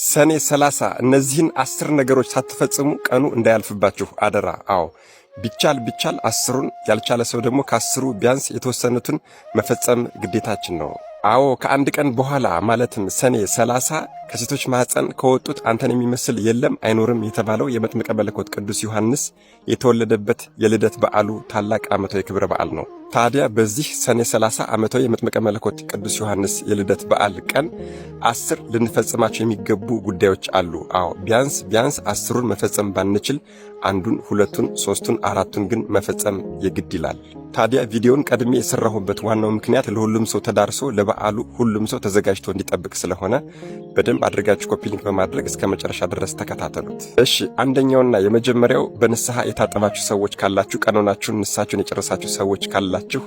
ሰኔ 30 እነዚህን 10 ነገሮች ሳትፈጽሙ ቀኑ እንዳያልፍባችሁ አደራ። አዎ፣ ቢቻል ቢቻል 10ሩን፣ ያልቻለ ሰው ደግሞ ከ10ሩ ቢያንስ የተወሰኑትን መፈጸም ግዴታችን ነው። አዎ፣ ከአንድ ቀን በኋላ ማለትም ሰኔ 30 ከሴቶች ማኅፀን ከወጡት አንተን የሚመስል የለም አይኖርም የተባለው የመጥምቀ መለኮት ቅዱስ ዮሐንስ የተወለደበት የልደት በዓሉ ታላቅ ዓመታዊ ክብረ በዓል ነው። ታዲያ በዚህ ሰኔ 30 ዓመታዊ የመጥምቀ መለኮት ቅዱስ ዮሐንስ የልደት በዓል ቀን 10 ልንፈጽማቸው የሚገቡ ጉዳዮች አሉ። አዎ፣ ቢያንስ ቢያንስ 10ሩን መፈጸም ባንችል አንዱን፣ ሁለቱን፣ ሶስቱን፣ አራቱን ግን መፈጸም የግድ ይላል። ታዲያ ቪዲዮን ቀድሜ የሰራሁበት ዋናው ምክንያት ለሁሉም ሰው ተዳርሶ ለበዓሉ ሁሉም ሰው ተዘጋጅቶ እንዲጠብቅ ስለሆነ በደንብ አድርጋችሁ copy link በማድረግ እስከ መጨረሻ ድረስ ተከታተሉት። እሺ፣ አንደኛውና የመጀመሪያው በንስሐ የታጠባችሁ ሰዎች ካላችሁ፣ ቀኖናችሁን ንስሐችሁን የጨረሳችሁ ሰዎች ካላችሁ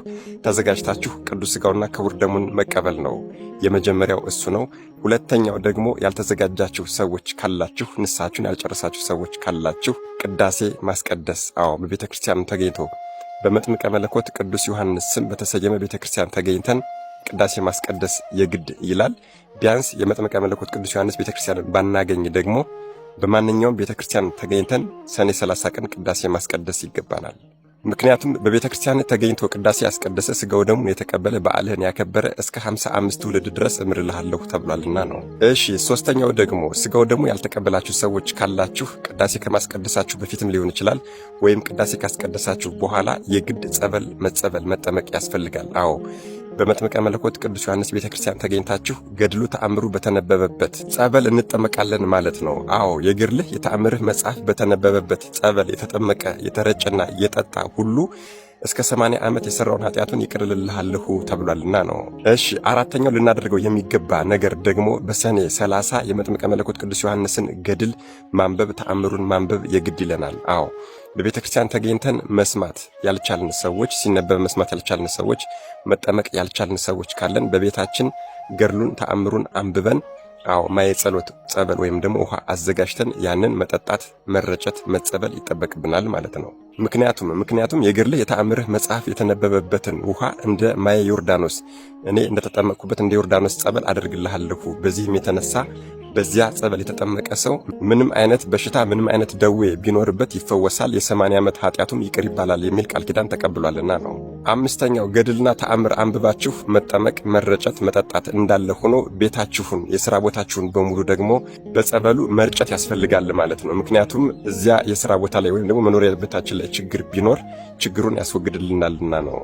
ተዘጋጅታችሁ ቅዱስ ሥጋውና ክቡር ደሙን መቀበል ነው። የመጀመሪያው እሱ ነው። ሁለተኛው ደግሞ ያልተዘጋጃችሁ ሰዎች ካላችሁ፣ ንስሐችሁን ያልጨረሳችሁ ሰዎች ካላችሁ ቅዳሴ ማስቀደስ። አዎ፣ በቤተ ክርስቲያን ተገኝቶ በመጥምቀ መለኮት ቅዱስ ዮሐንስ ስም በተሰየመ ቤተ ክርስቲያን ተገኝተን ቅዳሴ ማስቀደስ የግድ ይላል። ቢያንስ የመጥምቀ መለኮት ቅዱስ ዮሐንስ ቤተ ክርስቲያን ባናገኝ ደግሞ በማንኛውም ቤተ ክርስቲያን ተገኝተን ሰኔ 30 ቀን ቅዳሴ ማስቀደስ ይገባናል። ምክንያቱም በቤተ ክርስቲያን ተገኝቶ ቅዳሴ ያስቀደሰ፣ ስጋው ደሙን የተቀበለ፣ በዓልህን ያከበረ እስከ 55 ትውልድ ድረስ እምርልሃለሁ ተብሏልና ነው። እሺ፣ ሶስተኛው ደግሞ ስጋው ደሙ ያልተቀበላችሁ ሰዎች ካላችሁ ቅዳሴ ከማስቀደሳችሁ በፊትም ሊሆን ይችላል፣ ወይም ቅዳሴ ካስቀደሳችሁ በኋላ የግድ ጸበል መጸበል መጠመቅ ያስፈልጋል። አዎ፣ በመጥምቀ መለኮት ቅዱስ ዮሐንስ ቤተ ክርስቲያን ተገኝታችሁ ገድሉ ተአምሩ በተነበበበት ጸበል እንጠመቃለን ማለት ነው። አዎ፣ የገድልህ የተአምርህ መጽሐፍ በተነበበበት ጸበል የተጠመቀ፣ የተረጨና የጠጣ ሁሉ እስከ 80 ዓመት የሠራውን ኃጢአቱን ይቅር እልልሃለሁ ተብሏልና ነው። እሺ፣ አራተኛው ልናደርገው የሚገባ ነገር ደግሞ በሰኔ 30 የመጥምቀ መለኮት ቅዱስ ዮሐንስን ገድል ማንበብ፣ ተአምሩን ማንበብ የግድ ይለናል። አዎ፣ በቤተ ክርስቲያን ተገኝተን መስማት ያልቻልን ሰዎች፣ ሲነበብ መስማት ያልቻልን ሰዎች፣ መጠመቅ ያልቻልን ሰዎች ካለን በቤታችን ገድሉን ተአምሩን አንብበን፣ አዎ፣ ማየ ጸሎት ጸበል ወይም ደግሞ ውሃ አዘጋጅተን ያንን መጠጣት፣ መረጨት፣ መጸበል ይጠበቅብናል ማለት ነው። ምክንያቱም የገድልህ የተአምርህ መጽሐፍ የተነበበበትን ውሃ እንደ ማየ ዮርዳኖስ፣ እኔ እንደተጠመቅኩበት እንደ ዮርዳኖስ ጸበል አደርግልሃለሁ። በዚህም የተነሳ በዚያ ጸበል የተጠመቀ ሰው ምንም አይነት በሽታ፣ ምንም አይነት ደዌ ቢኖርበት ይፈወሳል፣ የ80 ዓመት ኃጢአቱም ይቅር ይባላል የሚል ቃል ኪዳን ተቀብሏልና ነው። አምስተኛው ገድልና ተአምር አንብባችሁ መጠመቅ፣ መረጨት፣ መጠጣት እንዳለ ሆኖ ቤታችሁን፣ የሥራ ቦታችሁን በሙሉ ደግሞ በጸበሉ መርጨት ያስፈልጋል ማለት ነው። ምክንያቱም እዚያ የሥራ ቦታ ላይ ወይም ደግሞ መኖሪያ ቤታችን ላይ ችግር ቢኖር ችግሩን ያስወግድልናልና ነው።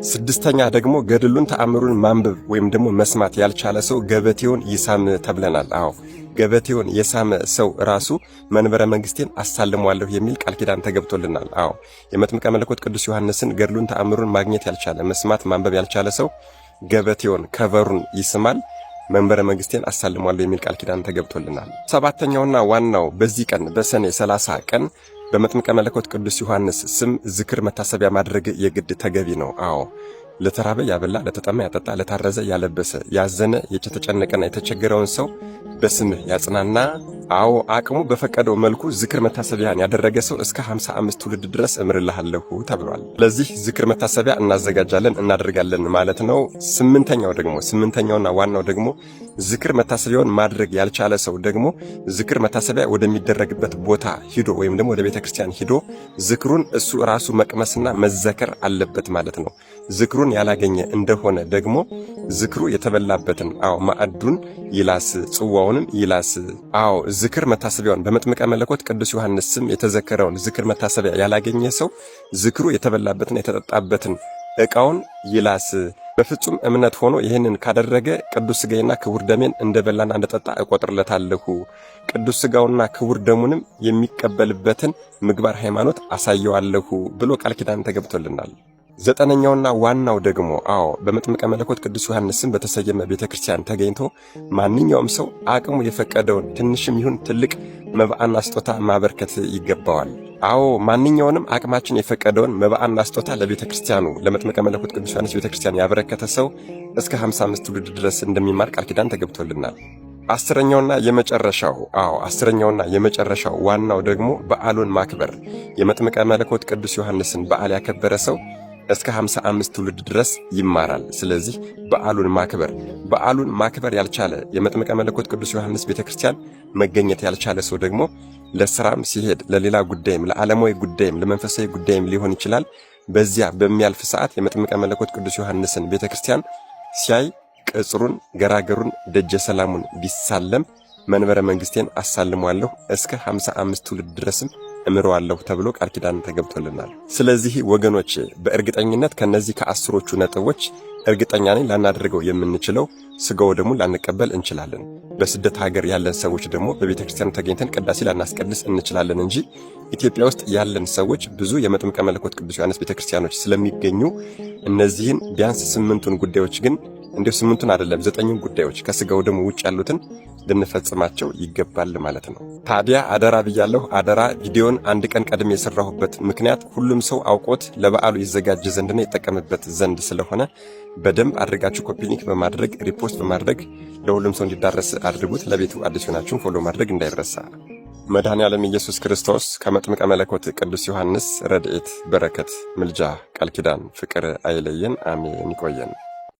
ስድስተኛ ደግሞ ገድሉን ተአምሩን ማንበብ ወይም ደግሞ መስማት ያልቻለ ሰው ገበቴውን ይሳም ተብለናል። አዎ፣ ገበቴውን የሳመ ሰው ራሱ መንበረ መንግስቴን አሳልመዋለሁ የሚል ቃል ኪዳን ተገብቶልናል። አዎ፣ የመጥምቀ መለኮት ቅዱስ ዮሐንስን ገድሉን ተአምሩን ማግኘት ያልቻለ፣ መስማት ማንበብ ያልቻለ ሰው ገበቴውን ከቨሩን ይስማል፣ መንበረ መንግስቴን አሳልሟለሁ የሚል ቃል ኪዳን ተገብቶልናል። ሰባተኛውና ዋናው በዚህ ቀን በሰኔ 30 ቀን በመጥምቀ መለኮት ቅዱስ ዮሐንስ ስም ዝክር መታሰቢያ ማድረግ የግድ ተገቢ ነው። አዎ፣ ለተራበ ያበላ፣ ለተጠማ ያጠጣ፣ ለታረዘ ያለበሰ፣ ያዘነ፣ የተጨነቀና የተቸገረውን ሰው በስምህ ያጽናና። አዎ፣ አቅሙ በፈቀደው መልኩ ዝክር መታሰቢያን ያደረገ ሰው እስከ 55 ትውልድ ድረስ እምርልሃለሁ ተብሏል። ለዚህ ዝክር መታሰቢያ እናዘጋጃለን፣ እናደርጋለን ማለት ነው። ስምንተኛው ደግሞ፣ ስምንተኛውና ዋናው ደግሞ ዝክር መታሰቢያውን ማድረግ ያልቻለ ሰው ደግሞ ዝክር መታሰቢያ ወደሚደረግበት ቦታ ሂዶ ወይም ደግሞ ወደ ቤተ ክርስቲያን ሂዶ ዝክሩን እሱ ራሱ መቅመስና መዘከር አለበት ማለት ነው። ዝክሩን ያላገኘ እንደሆነ ደግሞ ዝክሩ የተበላበትን፣ አዎ፣ ማዕዱን ይላስ፣ ጽዋውንም ይላስ። አዎ፣ ዝክር መታሰቢያውን በመጥምቀ መለኮት ቅዱስ ዮሐንስ ስም የተዘከረውን ዝክር መታሰቢያ ያላገኘ ሰው ዝክሩ የተበላበትን የተጠጣበትን ዕቃውን ይላስ። በፍጹም እምነት ሆኖ ይህንን ካደረገ ቅዱስ ሥጋዬና ክቡር ደሜን እንደበላና እንደጠጣ እቆጥርለታለሁ፣ ቅዱስ ሥጋውና ክቡር ደሙንም የሚቀበልበትን ምግባር ሃይማኖት አሳየዋለሁ ብሎ ቃል ኪዳን ተገብቶልናል። ዘጠነኛውና ዋናው ደግሞ፣ አዎ፣ በመጥምቀ መለኮት ቅዱስ ዮሐንስ ስም በተሰየመ ቤተ ክርስቲያን ተገኝቶ ማንኛውም ሰው አቅሙ የፈቀደውን ትንሽም ይሁን ትልቅ መባአና ስጦታ ማበርከት ይገባዋል። አዎ፣ ማንኛውንም አቅማችን የፈቀደውን መባአና ስጦታ ለቤተ ክርስቲያኑ ለመጥምቀ መለኮት ቅዱስ ዮሐንስ ቤተ ክርስቲያን ያበረከተ ሰው እስከ 55 ትውልድ ድረስ እንደሚማር ቃል ኪዳን ተገብቶልናል። አስረኛውና የመጨረሻው፣ አዎ፣ አስረኛውና የመጨረሻው ዋናው ደግሞ በዓሉን ማክበር፣ የመጥምቀ መለኮት ቅዱስ ዮሐንስን በዓል ያከበረ ሰው እስከ 55 ትውልድ ድረስ ይማራል። ስለዚህ በዓሉን ማክበር ያልቻለ፣ የመጥምቀ መለኮት ቅዱስ ዮሐንስ ቤተክርስቲያን መገኘት ያልቻለ ሰው ደግሞ ለስራም ሲሄድ፣ ለሌላ ጉዳይም፣ ለዓለማዊ ጉዳይም፣ ለመንፈሳዊ ጉዳይም ሊሆን ይችላል። በዚያ በሚያልፍ ሰዓት የመጥምቀ መለኮት ቅዱስ ዮሐንስን ቤተክርስቲያን ሲያይ ቅጽሩን፣ ገራገሩን፣ ደጀ ሰላሙን ቢሳለም መንበረ መንግስቴን አሳልሟለሁ፣ እስከ 55 ትውልድ ድረስም እምረዋለሁ ተብሎ ቃል ኪዳን ተገብቶልናል። ስለዚህ ወገኖች፣ በእርግጠኝነት ከነዚህ ከአስሮቹ ነጥቦች እርግጠኛ ነኝ ላናደርገው የምንችለው ስጋ ወደሙን ላንቀበል እንችላለን። በስደት ሀገር ያለን ሰዎች ደግሞ በቤተ ክርስቲያኑ ተገኝተን ቅዳሴ ላናስቀድስ እንችላለን እንጂ ኢትዮጵያ ውስጥ ያለን ሰዎች ብዙ የመጥምቀ መለኮት ቅዱስ ዮሐንስ ቤተ ክርስቲያኖች ስለሚገኙ እነዚህን ቢያንስ ስምንቱን ጉዳዮች ግን፣ እንዲሁ ስምንቱን አይደለም፣ ዘጠኙን ጉዳዮች ከስጋ ወደሙ ውጭ ያሉትን ልንፈጽማቸው ይገባል ማለት ነው። ታዲያ አደራ ብያለሁ። አደራ። ቪዲዮን አንድ ቀን ቀድሜ የሰራሁበት ምክንያት ሁሉም ሰው አውቆት ለበዓሉ ይዘጋጅ ዘንድና ይጠቀምበት ዘንድ ስለሆነ በደንብ አድርጋችሁ copy link በማድረግ፣ repost በማድረግ ለሁሉም ሰው እንዲዳረስ አድርጉት። ለቤቱ አዲስ ሆናችሁን follow ማድረግ እንዳይረሳ። መድኃኔ ዓለም ኢየሱስ ክርስቶስ ከመጥምቀ መለኮት ቅዱስ ዮሐንስ ረድኤት፣ በረከት፣ ምልጃ፣ ቃል ኪዳን፣ ፍቅር አይለየን። አሜን። ይቆየን።